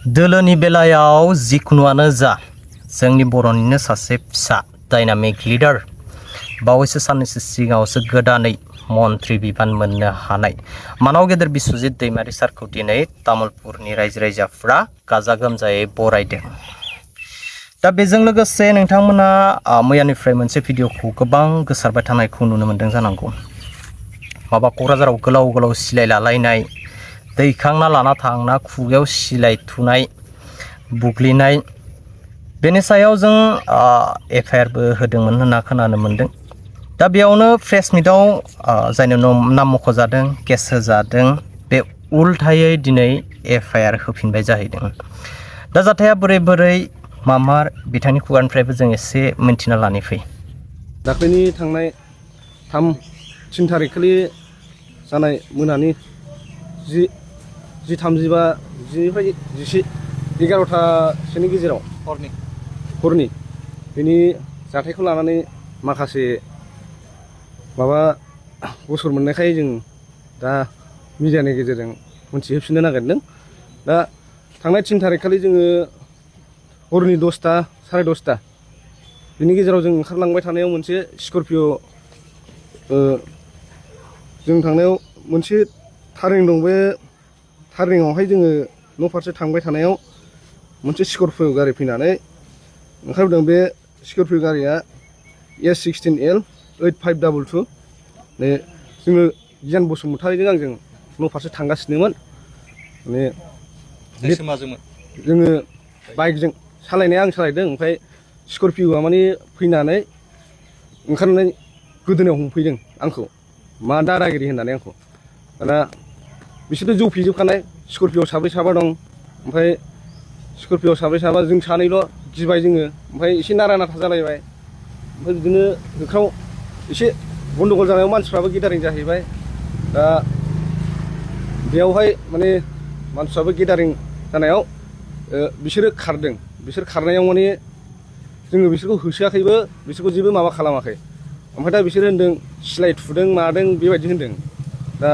दोलोनि बेलायाव जिखुनुआनो जा जोंनि बर'निनो सासे फिसा डायनामिक लिडार बावैसो साननैसो सिगाङावसो गोदानै मन्त्रि बिबान मोननो हानाय मानाव गेदेर बिस्वजित दैमारि सारखौ दिनै तामुलपुरनि रायजो राजाफ्रा गाजा गोमजायै बरायदों। दा बेजों लोगोसे नोंथांमोना मैयानिफ्राय मोनसे भिडिअखौ गोबां गोसारबाय थानायखौ नुनो मोन्दों जानांगौ। माबा क'क्राझाराव गोलाव गोलाव सिलाय लालायनाय, दैखांना लाना थांना खुगायाव सिलाय थुनाय, बुग्लिनाय, बेनि सायाव जों एफआइआरबो होदोंमोन होनना खोनानो मोन्दों। दा बेयावनो प्रेस मिटआव जायनो नाम मख'जादों, केस होजादों, बे उल्थायै दिनै एफआइआर होफिनबाय जाहैदों। दा जाथाया बोरै मामार बिथांनि खुगानिफ्रायबो जों एसे मिन्थिना लानि फै। दाख्लैनि थांनाय 3 थारिखखालि जानाय मोनानि 10:35 10निफ्राय 11:00सोनि गेजेराव हरनि बेनि जाथायखौ लानानै माखासे गसर मोननायखाय जों दा मिडियानि गेजेरजों मोनथिहोफिननो नागिरदों। दा थांनाय 3 थारिखखालि जोङो हरनि 10टा 10:30 बेनि गेजेराव जों ओंखारलांबाय थानायाव मोनसे स्करपिअ जों थांनायाव मोनसे टार्निं दं। बे टार्निंआवहाय जोङो न' फारसे थांबाय थानायाव मोनसे स्करपिअ गारि फैनानै ओंखारबोदों। बे स्करपिअ गारिया S16L 8522। जोङो गियान बसुमतारिजों आंजों न' फारसे थांगासिनोमोन। जोङो बाइकजों सालायनाया आं सालायदों, ओमफ्राय स्करपिअआ फैनानै ओंखारनानै गोदोनायाव हमफैदों आंखौ, मा दादागिरि होननानै आंखौ। दाना बिसोरथ' जौफेजोबखानाय, स्करपिअ साब्रै साबा दं। ओमफ्राय स्करपिअ साब्रै साबा, जों सानैल' गिबाय जोङो। ओमफ्राय एसे नारा नाथा जालायबाय। ओमफ्राय बिदिनो होख्राव एसे गन्डगल जानायाव मानसिफ्राबो गेदारिं जाहैबाय। दा बेयावहाय मानसिफ्राबो गेदारिं जानायाव बिसोरो खारदों। बिसोर खारनायाव जोङो बिसोरखौ होसोआखैबो, बिसोरखौ जेबो माबा खालामाखै। ओमफ्राय दा बिसोर होनदों सिलाय थुदों मादों बेबायदि होनदों। दा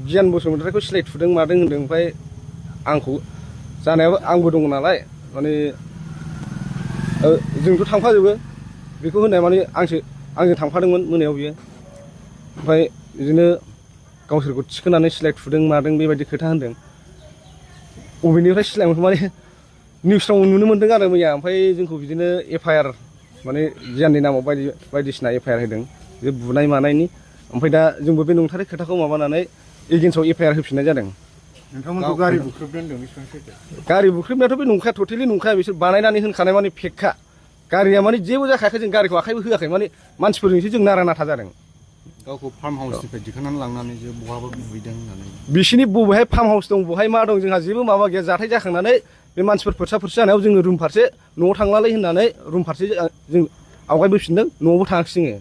गियान बसुमतारिखौ सिलाय थुदों मादों होनदों। ओमफ्राय आंखौ जानायाबो आंबो दङ नालाय, जोंथ' थांफाजोबो बेखौ होननाय आंजों थांफादोंमोन मोनायाव बियो। ओमफ्राय बिदिनो गावसोरखौ थिखोनानै सिलाय थुदों मादों बेबायदि खोथा होनदों। बबेनिफ्राय सिलाय मोनखो निउसफ्राव नुनो मोन्दों आरो मैया। ओमफ्राय जोंखौ बिदिनो एफआइआर गियाननि नामाव बायदिसिना एफआइआर होदों, बे बुनाय मानायनि। ओमफ्राय दा जोंबो बे नंथारै खोथाखौ माबानानै एगेन्स्टआव एफआइआर होफिननाय जादों। नोंथांमोनखौ गारि बुख्रुबदों होनदों, बेसेबां सैथो? गारि बुख्रुबनायाथ' बे नंखाया, टटेलि नंखाया। बिसोर बानायनानै होनखानाय फेकखा। गारिया जेबो जाखायाखै, जों गारिखौ आखाइबो होआखै। मानसिफोरजोंसो जों नारा नाथा जादों। गावखौ फार्म हाउसनिफ्राय दिखांनानै लांनानै जे बहाबा बुहैदों होननानै। बिसिनि बबेहाय फार्म हाउस दं, बहाय मा दं, जोंहा जेबो माबा गैया। जाथाय जाखांनानै बे मानसिफोर फोरसा जानायाव जोङो रुम फारसे न'आव थांलालै होननानै रुम फारसे जों आवगायबोफिनदों, न'आवबो थाङाखै जोङो।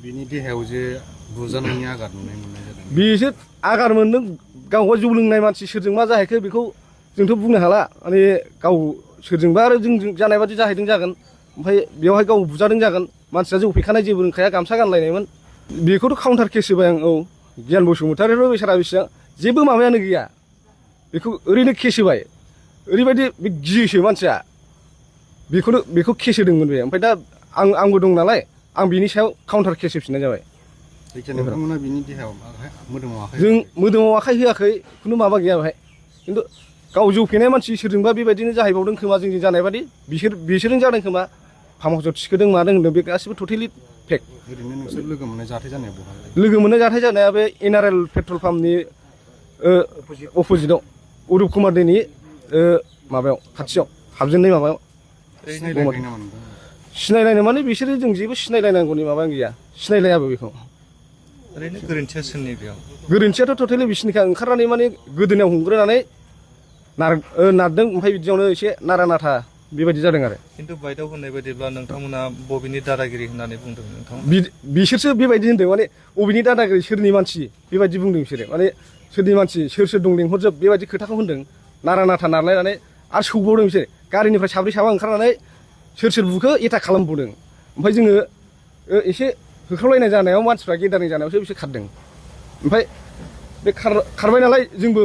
बिनि देहायाव जे बुजानायनि आघात मोननाय जादों, बिसोर आघात मोनदों। गावहा जौ लोंनाय मानसि, सोरजों मा जाहैखो बेखौ जोंथ' बुंनो हाला। गाव सोरजोंबा आरो जोंजों जानाय बादि जाहैदों जागोन। ओमफ्राय बेवहाय गाव बुजादों जागोन। मानसिया जौ फेखानाय, जेबो रोंखाया, गामसा गानलायनायमोन। बेखौथ' काउन्टार केस होबाय आं। गियान बसुमतारियाथ' बेसारा बेसेबां जेबो माबायानो गैया, बेखौ ओरैनो केस होबाय। ओरैबायदि बे गियोसो मानसिया, बेखौ केस होदोंमोन बे। ओमफ्राय दा आंबो दं नालाय, आं बिनि सायाव काउन्टार केस होफिननाय जाबाय। नोंथांमोना बिनि देहायाव मोदोमाव आखाइ? जों मोदोमाव आखाइ होआखै, खुनु माबा गैया बेहाय। खिन्थु गाव जौ फेनाय मानसि, सोरजोंबा बेबायदिनो जाहैबावदों खोमा, जोंजों जानाय बादि। बिसोरजों जादों खोमा, फार्म हाउसआव थिखोदों मादों होनदों, बे गासिबो टटेलि फेक। ओरैनो नोंसोर लोगो मोननाय जाथाय जानाया बहा? लोगो मोननाय जाथाय जानाया बे एनआरएल पेट्रल पाम्पनि अपोजिटआव, अरुप कुमार दैनि खाथियाव हाबजेननाय माबायाव। सिनायलायनो बिसोरो जों जेबो सिनायलायनांगौनि माबा गैया, सिनायलायाबो बेखौ। ओरैनो गोरोन्थिया सोरनि बेयाव? गोरोन्थियाथ' टटेलि बिसिनिखा। ओंखारनानै गोदोनायाव हमग्रोनानै नारदों। ओमफ्राय बिदियावनो एसे नारा नाथा बेबायदि जादों आरो। खिन्थु बायदाव होननाय बायदिब्ला नोंथांमोना बबेनि दादागिरि होननानै बुंदों नोंथांमोना? बिसोरसो बेबायदि होनदों, बबेनि दादागिरि, सोरनि मानसि बेबायदि बुंदों बिसोरो। सोरनि मानसि, सोर दं लेंहरजोब, बेबायदि खोथाखौ होनदों। नारा नाथा नारलायनानै आरो सौबावदों बिसोर। गारिनिफ्राय साब्रै साबा ओंखारनानै सोर बुखो एटाक खालामबावदों। ओमफ्राय जोङो एसे होख्रावलायनाय जानायाव, मानसिफ्रा गेदारिं जानायावसो बिसोर खारदों। ओमफ्राय बे खारबाय नालाय, जोंबो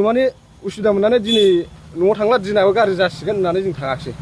उसुबिदा मोननानै दिनै न'आव थांला दिनाबो गाज्रि जासिगोन होननानै जों थाङाखिसै